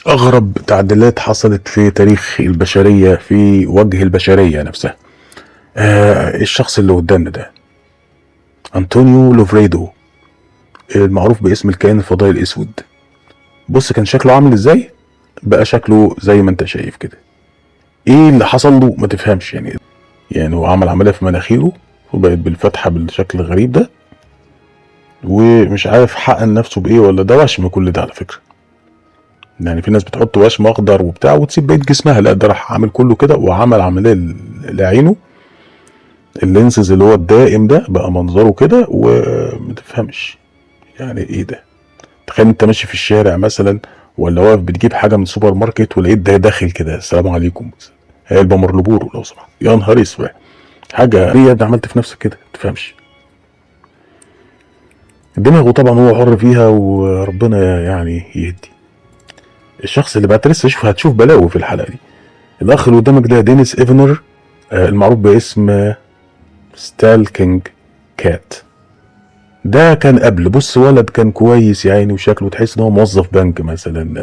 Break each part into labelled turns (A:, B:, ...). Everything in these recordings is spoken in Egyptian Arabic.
A: أغرب تعديلات حصلت في تاريخ البشرية في وجه البشرية نفسها. الشخص اللي قدامنا ده أنطونيو لوفريدو، المعروف باسم الكائن الفضائي الأسود. بص كان شكله عامل ازاي، بقى شكله زي ما انت شايف كده. ايه اللي حصل له ما تفهمش يعني. يعني هو عمل عملية في مناخيره وبقت بالفتحة بالشكل الغريب ده، ومش عارف حقن نفسه بايه، ولا ده وشم كل ده على فكرة. يعني في ناس بتحط وشم اخضر وبتاع وتسيب بقية جسمها، لا ده راح عامل كله كده وعمل عملية لعينه، ال lenses اللي هو الدائم ده بقى منظره كده وما تفهمش يعني ايه ده. تخيل انت ماشي في الشارع مثلا، ولا واقف بتجيب حاجة من سوبر ماركت، ولقيت ده داخل كده، السلام عليكم، علبة مرلبورو لو سمحت، يا نهار اسود، حاجة ليه يا ابني عملت في نفسك كده؟ ما تفهمش. دماغه طبعا هو حر فيها، وربنا يعني يهدي. الشخص اللي بعد لسه هتشوف بلاوي في الحلقة دي. الاخ اللي قدامك ده دينيس ايفنر، المعروف باسم Stalking Cat. ده كان قبل، بص ولد كان كويس يا عيني، وشكله تحس ان هو موظف بنك مثلا،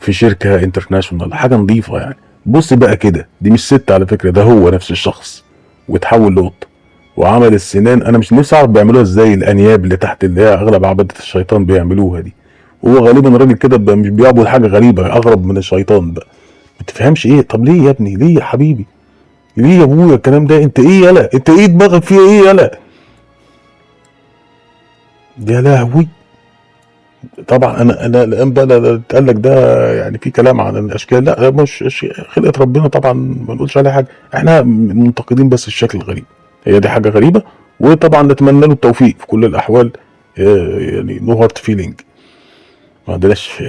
A: في شركة international، حاجة نظيفة يعني. بص بقى كده، دي مش ست على فكرة، ده هو نفس الشخص، وتحول لقطة وعمل السنان. انا مش نفسي اعرف بيعملوها ازاي، الانياب اللي تحت اللي هي اغلب عبادة الشيطان بيعملوها دي. هو غالبا راجل كده مش بيعبد حاجة غريبة اغرب من الشيطان بقى، ما تفهمش ايه. طب ليه يا ابني، ليه يا حبيبي، ليه يا ابويا الكلام ده؟ انت ايه يالا، انت ايه دماغك فيها ايه يالا؟ يا لهوي. طبعا انا الان بقى اتقال لك ده يعني في كلام عن الاشكال، لا ده مش خلقه ربنا طبعا، ما نقولش عليها حاجة، احنا منتقدين بس الشكل الغريب، هي دي حاجة غريبة، وطبعا نتمنى له التوفيق في كل الاحوال. يعني no hard feeling، ما عندناش.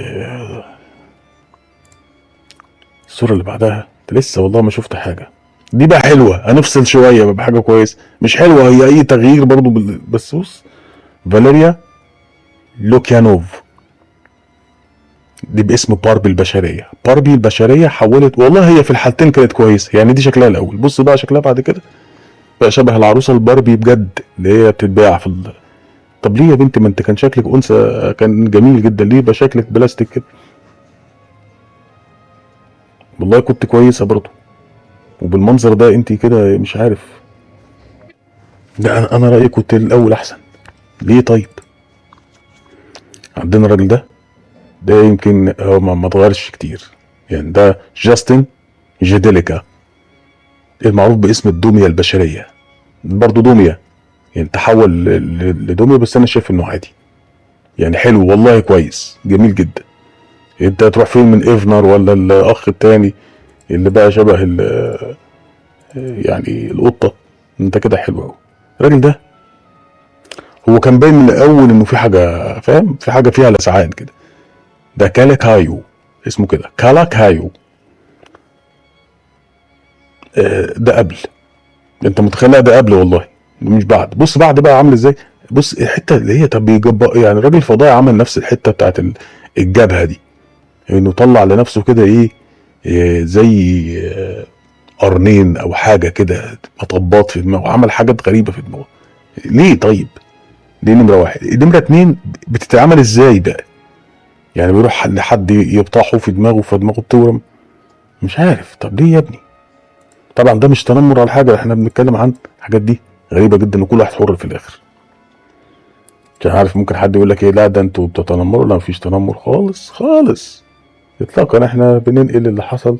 A: الصورة اللي بعدها انت لسه والله ما شفت حاجة، دي بقى حلوة، هنفصل شوية بقى بحاجة كويسة، مش حلوة هي اي تغيير برضو بس بص، فاليريا لوكيانوف، دي باسم باربي البشرية. باربي البشرية حولت، والله هي في الحالتين كانت كويسة يعني، دي شكلها الأول، بص بقى شكلها بعد كده بقى شبه العروسة الباربي بجد اللي هي بتتباع في طب ليه يا بنتي، ما انت كان شكلك أنثى كان جميل جدا، ليه بقى شكلك بلاستيك كده؟ والله كنت كويسة برضو، وبالمنظر ده انت كده مش عارف. لا انا رأيي كنت الأول أحسن. ليه طيب؟ عندنا الراجل ده، ده يمكن هو ما اتغيرش كتير يعني، ده جاستن جيديليكا المعروف باسم الدمية البشرية، برضو دمية يعني تحول لدمية، بس انا شايف انه عادي يعني، حلو والله، كويس، جميل جدا. انت هتروح فين من ايفنر ولا الاخ التاني اللي بقى شبه يعني القطة؟ انت كده حلو قوي. الراجل ده هو كان باين من الاول انه في حاجة، فاهم، في حاجة فيها لسعان كده. ده كالاكايو اسمه كده، كالاكايو. ده قبل، انت متخيل؟ لا ده قبل والله، مش بعد. بص بعد بقى عامل ازاي، بص الحتة اللي هي طب بيجب يعني، الراجل الفضائي عمل نفس الحتة بتاعت الجبهة دي، انه طلع لنفسه كده ايه زي قرنين او حاجة كده، مطبات في دماغه، عمل حاجات غريبة في دماغه. ليه طيب؟ دي نمره واحد. نمره اتنين، بتتعمل ازاي بقى؟ يعني بيروح لحد يبطحه في دماغه فدماغه بتورم، مش عارف. طب ليه يا ابني؟ طبعا ده مش تنمر على حاجة، احنا بنتكلم عن الحاجات دي غريبة جدا، وكل واحد حر في الاخر. مش عارف، ممكن حد يقول لك ايه، لا ده انتوا بتتنمروا. لا مفيش تنمر خالص خالص اطلاقا، احنا بننقل اللي حصل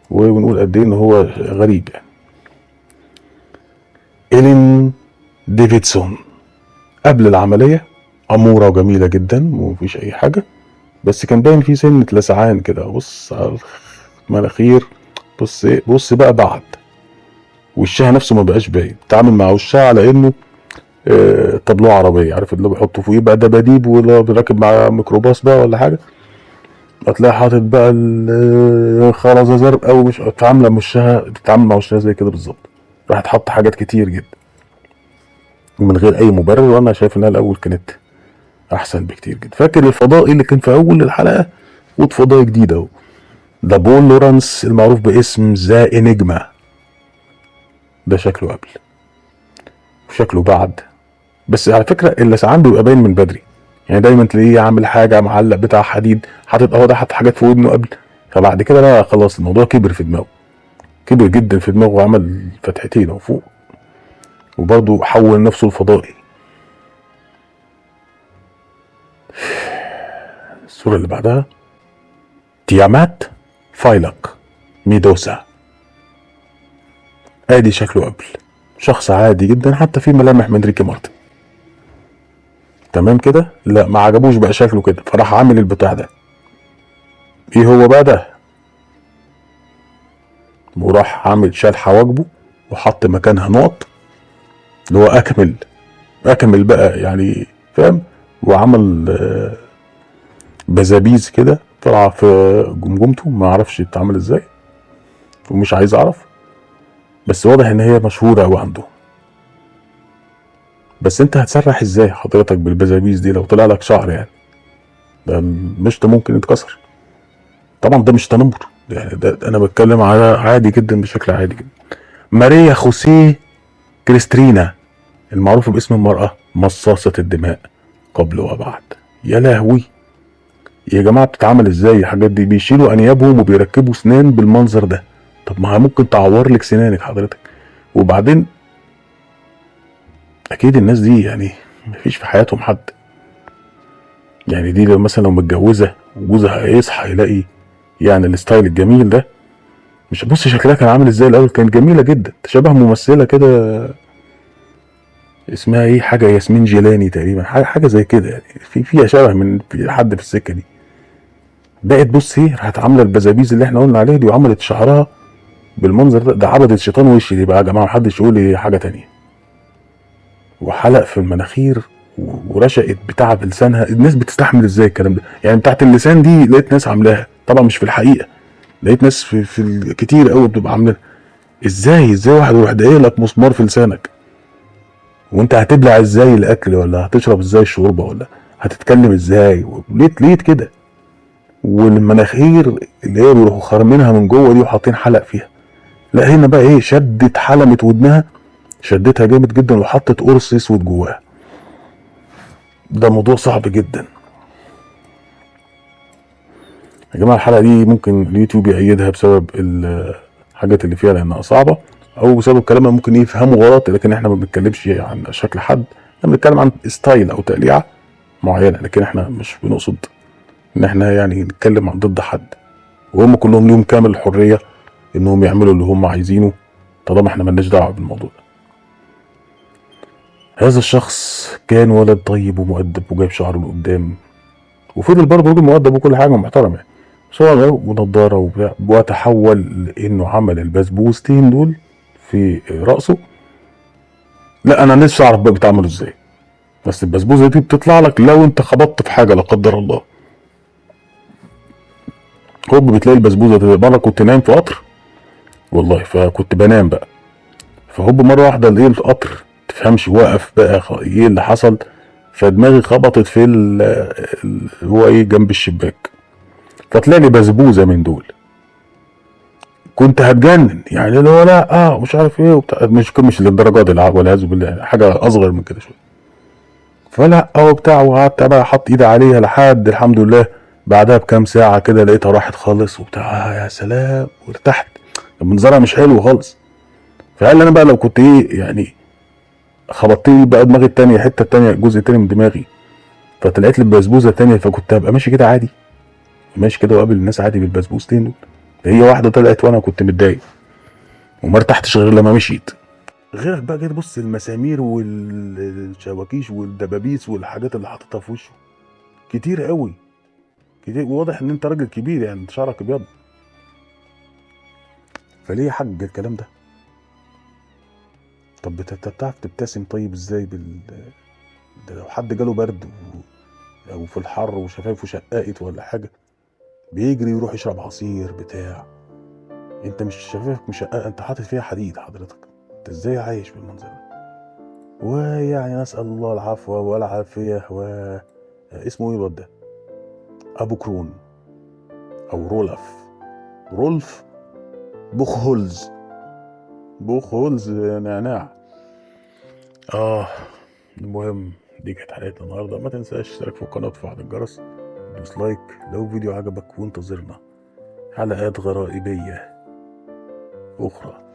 A: ونقول قد ايه ان هو غريب يعني. إلين ديفيدسون قبل العملية أمورة وجميلة جدا ومفيش أي حاجة، بس كان باين فيه سنة لسعان كده، بص على المناخير، بص إيه، بص بقى بعد وشها نفسه ما بقاش باين، تعامل مع وشها على إنه تابلوه عربية، عارف اللي بيحطوا فوقيه بقى دباديب، ولا بيراكب مع ميكروباص بقى ولا حاجة، هتلاقي حاطط بقى خرزة زرقاء ومش عاملة وشها، بتتعامل مع وشها زي كده بالظبط. راح تحط حاجات كتير جدا من غير أي مبرر، وأنا شايف إنها الأول كانت أحسن بكتير جدا. فاكر الفضائي اللي كان في أول الحلقة؟ قوت فضائي جديد أهو، ده بول لورانس المعروف باسم The Enigma. ده شكله قبل وشكله بعد، بس على فكرة اللسعان بيبقى باين من بدري يعني دايما تلاقيه عامل حاجة، معلق بتاع حديد، حاطط اهو ده، حاطط حاجات في ودنه قبل. فبعد كده بقى خلاص الموضوع كبر في دماغه، كبر جدا في دماغه، وعمل فتحتين اهو فوق، وبرضه حول نفسه الفضائي. الصورة اللي بعدها تيامات فايلق ميدوسا. ادي شكله قبل، شخص عادي جدا، حتى في ملامح من ريكي مارتن. تمام كده؟ لا ما عجبوش بقى شكله كده، فراح عامل البتاع ده. ايه هو بقى ده؟ وراح عامل شال حواجبه وحط مكانها نقط، اللي هو اكمل بقى يعني، فاهم؟ وعمل بزابيز كده طلع في جمجمته، ما اعرفش اتعمل ازاي ومش عايز اعرف، بس واضح ان هي مشهورة قوي عنده. بس انت هتسرح ازاي حضرتك بالبزابيز دي لو طلع لك شعر؟ يعني ده المشط ممكن يتكسر. طبعا ده مش تنمر يعني، ده انا بتكلم على عادي جدا، بشكل عادي جدا. ماريا خوسيه كريسترينا المعروفة باسم المرأة مصاصة الدماء قبل وبعد. يا لهوي يا جماعة، بتتعمل ازاي الحاجات دي؟ بيشيلوا انيابهم وبيركبوا سنان بالمنظر ده. طب ما ممكن تعور لك سنانك حضرتك. وبعدين اكيد الناس دي يعني مفيش في حياتهم حد، يعني دي لو مثلا لو متجوزة وجوزها هيصحى يلاقي يعني ال style الجميل ده، مش بص شكلها كان عامل ازاي الاول، كانت جميلة جدا، تشابه ممثلة كده اسمها ايه، حاجة ياسمين جيلاني تقريبا، حاجة زي كده يعني، فيها شبه من في حد في السكة دي. بقت بص ايه، راحت عامله البزابيز اللي احنا قلنا عليها دي، وعملت شعرها بالمنظر ده. ده عبدت شيطان وشي دي بقى يا جماعة، محدش يقول لي حاجة تانية. وحلق في المناخير ورشقت بتاع بلسانها. الناس بتستحمل ازاي الكلام ده؟ يعني بتاعت اللسان دي لقيت ناس عاملاها، طبعا مش في الحقيقة، لقيت ناس في كتير قوي بتبقى عاملاها. ازاي واحد يروح دايق لك مسمار في لسانك، وانت هتبلع ازاي الاكل، ولا هتشرب ازاي الشوربة، ولا هتتكلم ازاي؟ ليه كده؟ والمناخير اللي هي بيروحوا خارمينها من جوه دي وحاطين حلق فيها. لا هنا بقى ايه، شدت حلمة ودنها، شدتها جامد جدا، وحطت قرص اسود جواها. ده موضوع صعب جدا يا جماعة. الحلقة دي ممكن اليوتيوب يأيدها بسبب الحاجات اللي فيها لانها صعبة، او بسبب كلامها ممكن يفهموا غلط، لكن احنا ما بنتكلمش عن شكل حد، احنا بنتكلم عن ستايل او تقليعه معينة، لكن احنا مش بنقصد ان احنا يعني نتكلم عن ضد حد. وهم كلهم ليهم كامل الحرية انهم يعملوا اللي هم عايزينه، طالما احنا مالناش دعوه بالموضوع ده. هذا الشخص كان ولد طيب ومؤدب وجايب شعره لقدام، وفضل برضه راجل مؤدب وكل حاجة ومحترم يعني، بس هو ونضاره وبتاع، وتحول لانه عمل البسبوستين دول في راسه. لا انا نفسي اعرف بقى بتعملوا ازاي، بس البسبوسه دي بتطلع لك لو انت خبطت في حاجة لا قدر الله، هوب بتلاقي البسبوسه دي. مرة كنت نايم في قطر والله، فكنت بنام بقى، فهوب مرة واحدة الاقي القطر تفهمش وقف بقى، ايه اللي حصل، فدماغي خبطت في هو ايه جنب الشباك، فطلع لي بسبوسه من دول. كنت هتجنن يعني، اللي هو لا مش عارف ايه وبتاع، مش للدرجة دي والعياذ بالله، حاجة اصغر من كده شوية. فلا وبتاع، وقعدت بقى احط ايدي عليها لحد الحمد لله بعدها بكام ساعة كده لقيتها راحت خالص وبتاع. يا سلام، وارتحت. منظرها مش حلو خالص. فقال انا بقى لو كنت ايه يعني خبطت لي بقى دماغي التانية، الحتة التانية، الجزء التاني من دماغي، فطلعت لي البسبوسه التانية، فكنت هبقى ماشي كده عادي، ماشي كده وقابل الناس عادي بالبسبوستين دول. هي واحدة طلعت وانا كنت متضايق وما ارتحتش غير لما مشيت. غيرك بقى كده بص المسامير والشواكيش والدبابيس والحاجات اللي حاططها في وشه كتير قوي كتير. واضح ان انت راجل كبير يعني، انت شعرك ابيض، فليه يا حاج الكلام ده؟ طب بتعرف تبتسم طيب ازاي ده لو حد جاله برد او في الحر وشفايفه شققت ولا حاجة بيجري يروح يشرب عصير بتاع، انت مش شفايفك مشققه، انت حاطط فيها حديد حضرتك، انت ازاي عايش بالمنظر ده؟ ويعني نسال الله العفو والعافية. و اسمه ايه الواد ده؟ ابو كرون او رولف بوخهولز، بوخهولز نعناع. المهم دي كانت حلقتنا النهارده. ما تنساش تشترك في القناة وتفعل الجرس، دوس like لو الفيديو عجبك، وانتظرنا حلقات غرائبية أخرى.